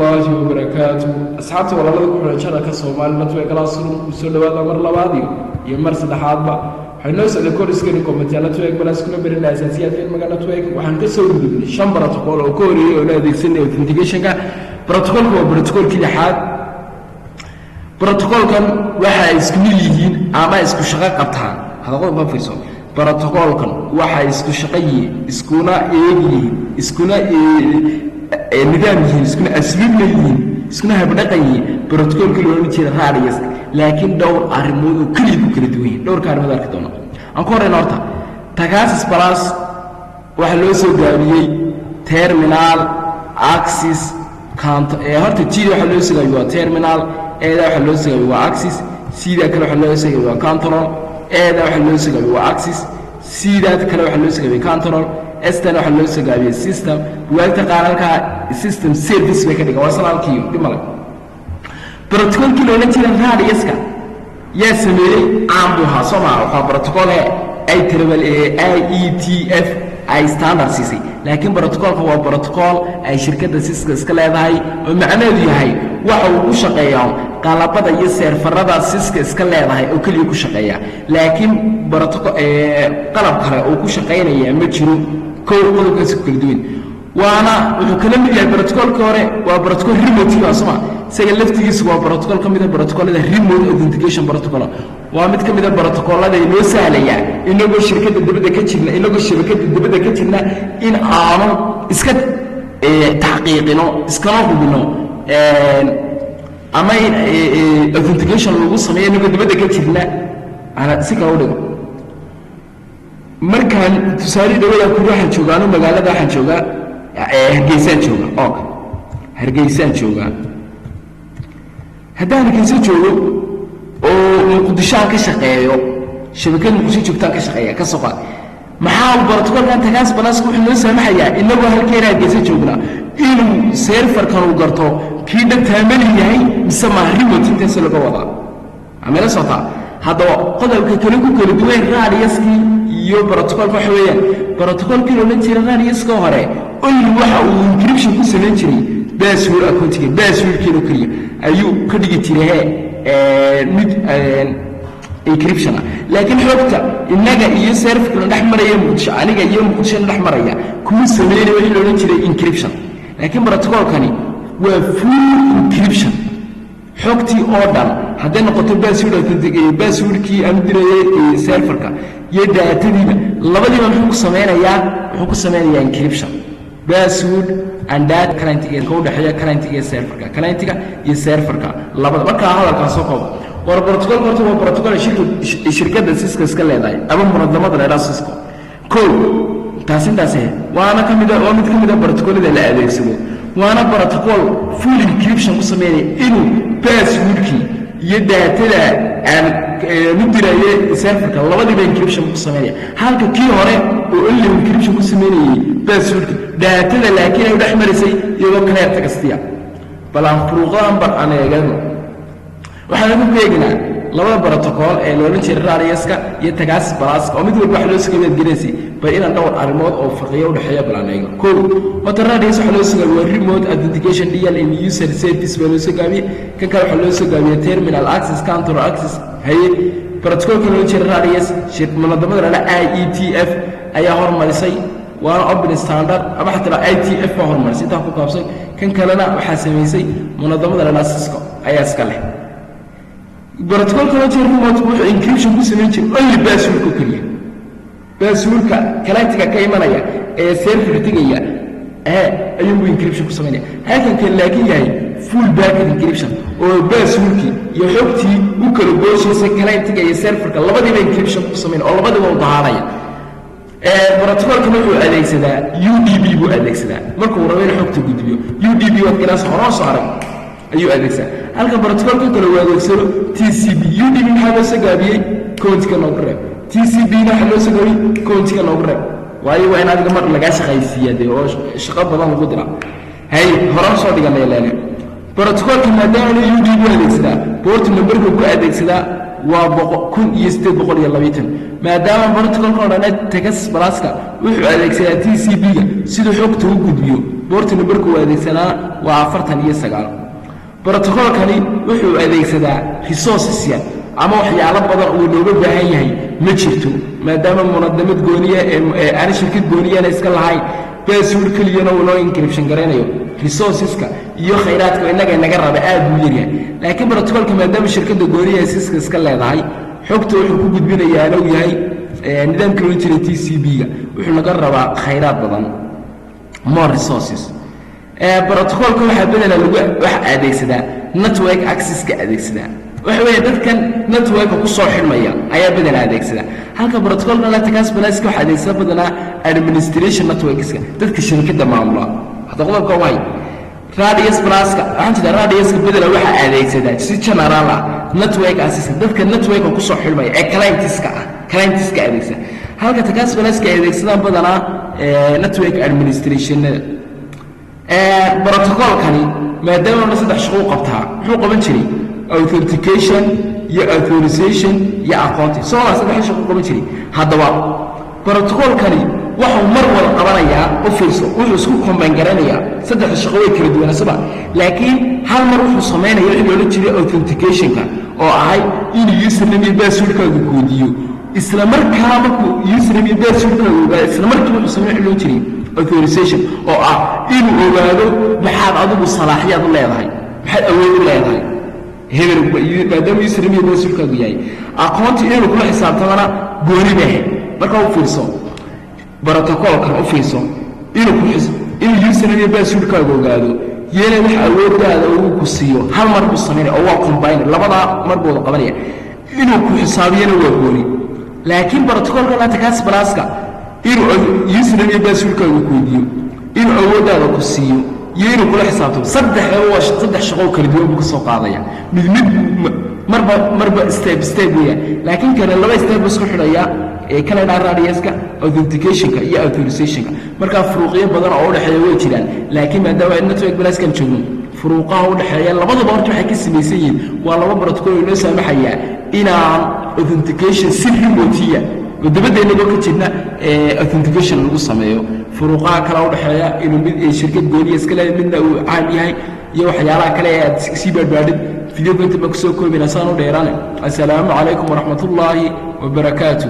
Waraxmatullaahi wabarakaatu. Asxaabta walaalada ku xidhan channelka Soomaali Network Classroom, ku soo dhawaada mar labaad iyo mar saddexaadba. Waxay noo socday course-kani CompTIA Network Plus, kuna barinay asaasiyaadka cilmiga network. Waxaan ka soo gudubnay shan protocol oo ka horeeyey oo la adeegsanay authenticationka. Protocolka waa protocolkii lixaad. Protocolkan waxa ay isku mid yihiin ama isku shaqo qabtaan, hada qodobka fiirso, protocolkan waxa isku shaqo yihiin, iskuna eeg yihiin, iskuna nidaam yihiin, iskuna asluubna yihiin, iskuna habdhaqan yihiin protocolkii loo odhan jiray RADIUS, laakiin dhowr arrimood oo keliya ku kala duwan yihiin. Dhowrka arrimood arki doona. Aan ku horeyna horta TACACS Plus. Waxaa loo soo gaabiyey terminal access horta T-da waxaa loo soo gaabiyey waa terminal, A-da waxaa loo soo gaabiyey waa access, C-da kale waxaa loo soo gaabiyey waa control, A-da waxaa loo soo gaabiyey waa access, C-da kale waxaa loo soo gaabiyey control, S-tan waxaa loo soo gaabiyey system. Buwaagta qaar halkaa system service bay ka dhigan, waa salaalkiiyo dhib male. Protocolkii la odhan jiray RADIUS-ka yaa sameeyey? Caan buu ahaa, soo maa? Waxaa protocol he I triple IETF ay standard siisay, laakiin protocolka waa protocol ay shirkadda Cisco iska leedahay, oo macnaheedu yahay waxa uu ku shaqeeyaa qalabada iyo serverada Cisco iska leedahay oo keliya ku shaqeeya, laakiin protocol qalab kale uu ku shaqaynaya ma jiro. Kow, qodobkaasi ku kala duwan. Waana wuxuu kala mid yahay protocolkii hore, waa protocol remote waa soma. Isaga laftigiisu waa protocol ka mid a protocolada remote authentication protocol. Waa mid ka mid a protocolada inoo sahlaya inagoo shirkadda dibadda ka jirna, inagoo shabakadda dibadda ka jirna, in aanu iska taxqiiqino, iskana hubino, ama in authentication lagu sameeyo inagoo dibadda ka jirna. Ana si kale u dhigo, markaan tusaale dhawada kuri, waxaan joogaa anu magaalada, waxaan joogaa Hargeysaan jooga, ok, Hargeysaan joogaa. Haddaan Hargeysa joogo oo Muqdisho aan ka shaqeeyo, shabakad Muqdisho joogtaan ka shaqeeya, ka soo qaad, maxaa protocolkan TACACS Plus-ka wuxuu noo saamaxayaa, inagoo halkeena Hargeysa joognaa, inuu serverkan uu garto kii dhabtaamali yahay mise maaha. Remote intaas laga wadaa amela socotaa. Haddaba qodobka kale ku kala duwan RADIUS-kii iyo protocolka waxa weeyaan, protocolkii la odhan jiray RADIUS-ka hore only waxa uu encryption ku samayn jiray password accountiga, passwordkiina keliya ayuu ka dhigi jiray he mid encryption ah, laakiin xogta innaga iyo serverkana dhex maraya Muqdisho, aniga iyo Muqdishona dhex maraya, kuma sameynaya wixii la odhan jiray encryption. Laakiin protocolkani waa full encryption, xogtii oo dhan, hadday noqoto password, passwordkii aan dirayay serverka iyo datadiiba, labadiiba muxuu ku sameynayaa? Wuxuu ku sameynayaa encryption, password and data client ka u dhexeeya client iyo serverka, clientiga iyo serverka labada. Markaa hadalkaan soo koobo, war protocolka horta waa protocol shirkadda Cisco iska leedahay ama munadamada la idhaha Cisco. Kow, taas intaas waana ka mid waa mid ka mid a protocolada la adeegsado, waana protocol full encryption ku sameynaya, inuu passwordkii iyo datada aan u diraye serverka labadiiba encryption ku sameynaya, halka kii hore oo only encryption ku sameynayay passwordka, datada laakiin ay u dhex marisay iyadoo clear textiya. Bal aan furuuqadan bar aan eegano. Waxaan ku eegnaa labada protocol ee la odhan jiray RADIUS-ka iyo TACACS Plus-ka, oo mid walba wax loo soo gelinayay, bal inaan dhowr arrimood oo farqiyo u dhexeeya bal aan eegno. Kow, horta RADIUS waxaa loo soo gaabiyey waa remote authentication DL in user service baa loo soo gaabiyey. Kan kale waxaa loo soo gaabiyey terminal access control access. Haye, protocolka loo jiray RADIUS, munadamada lala IETF ayaa hormarisay, waana open standard, ama xataa ITF baa horumarisay intaa ku kaabsan. Kan kalena waxaa samaysay munadamada lala Cisco ayaa iska leh. Protocolka loo jeeda remote wuxuu encryption ku samayn jiray only passwordka keliya, passwordka clientiga ka imanaya ee serverka tegaya ee ayuunbu encryption ku samaynaya, halkan kan laakiin yahay full packet encryption, oo passwordkii iyo xogtii u kala gooshaysa clientiga iyo serverka labadiiba encryption ku samaynaya, oo labadiiba u dahaaraya. Protocolkan wuxuu adeegsadaa UDP buu adeegsadaa markuu rabo inuu xogta gudbiyo. UDP waad garaas horoo soo arag ayuu adeegsadaa, halka protocolka kale uu adeegsado TCP. UDP maxaa loo soo gaabiyey? Commentka noogu reeb. TCP na waxaa loo soo gaabiyey? Commentka noogu reeb. Waayo, waa in adiga mar lagaa shaqaysiiyaa dee, oo shaqo badan lagu dira. Hay, horaan soo dhiganay leene. Protocolka maadaama UDP adeegsadaa, port numberka ku adeegsadaa Waa 1820. Maadaama protocolka odhane Text Pluska wuxuu adeegsadaa TCP-ga siduu xogta u gudbiyo, port numberku uu adeegsanaa waa 49. Protocolkani wuxuu adeegsadaa resources yar ama waxyaalo badan uu looga baahan yahay ma jirto, maadaama munadamad gooniya ee aan shirkad gooniyana iska lahayn, password keliyana uu noo encryption garaynayo. Resourceska iyo khayraadka innaga inaga raba aad buu yaryahay. Laakiin protocolka, maadaama shirkadda gooniya Cisco iska leedahay, xogta wuxuu ku gudbinayaana uu yahay nidaamkii loo jiray TCP-ga, wuxuu naga rabaa khayraad badan, more resources. Protocolka waxaa badanaa lagu waxa adeegsadaa network accesska adeegsadaa, waxa weeye dadkan networka ku soo xidhmaya ayaa badanaa adeegsada, halka protocolka Text Pluska waxa adeegsada badanaa administration networkska, dadka shabakadda maamula. Hadda qodobka waay Radius Pluska, waxaan jeedaa Radiuska, badanaa waxaa adeegsadaa si general ah network access, dadka networka ku soo xidhmaya ee clientska ah, clientska adeegsada, halka Text Pluska ay adeegsadaan badanaa network administrationada. Protocolkani maadaama na saddex shaqo u qabtaa, muxuu qaban jiray? Authentication iyo authorization iyo aqoonti soo maa? Saddex shaqo u qaban jiray. Haddaba protocolkani waxuu mar wada qabanayaa, u fiirso, wuxuu isku combine garanayaa saddexda shaqo. Way kala duwanaa, laakiin hal mar wuxuu samaynaya wixii loola jiray authenticationka, oo ahay inuu username iyo passwordkaagu koodiyo. Isla markaa markuu username iyo passwordkaagu ogaado, isla markii wuxuu sameyn wixii loo jiray authorization, oo ah inuu ogaado maxaad adigu salaaxiyaad u leedahay, maxaad awood u leedahay hebel, maadaama username iyo passwordkaagu yahay. Aqoonti inuu kula xisaabtamana gooni bay ahayd. Marka u fiirso protocolkan, u fiirso, inuu username iyo passwordkaagu ogaado yeena wax awooddaada uu ku siiyo hal mar buu samaynaya, oo waa combine, labadaa mar buu wada qabanaya. Inuu ku xisaabiyana waa gooni. Laakiin protocolka Text Pluska inuu username iyo passwordkaagu ku weydiiyo, inuu awooddaada ku siiyo iyo inuu kula xisaabtamo, saddexdaba waa saddex shaqo oo kala duwan buu ka soo qaadaya. Mid mid marba marba step step weeyaan, laakiin kale laba step buu isku xidhaya ee kala dhaa Radiuska, authenticationka iyo authorizationka. Markaa furuuqyo badan oo udhexeeya way jiraan, laakiin maadaama Network Pluskan joogno, furuuqaha udhexeeya labadaba horta waxay ka samaysan yihiin waa laba protocol oo inoo saamaxayaa inaan authentication si remote ah oo dabadda inagoo ka jirna authentication lagu sameeyo. Furuuqaha kale udhexeeya inuu mid shirkad gooniya iska leeyahay, midna uu caam yahay, iyo waxyaalaha kale ee aad sii baadhbaadhid, videoga inta baan kusoo koobina saan u dheeraane. Assalaamu calaykum waraxmat ullaahi wabarakaatu.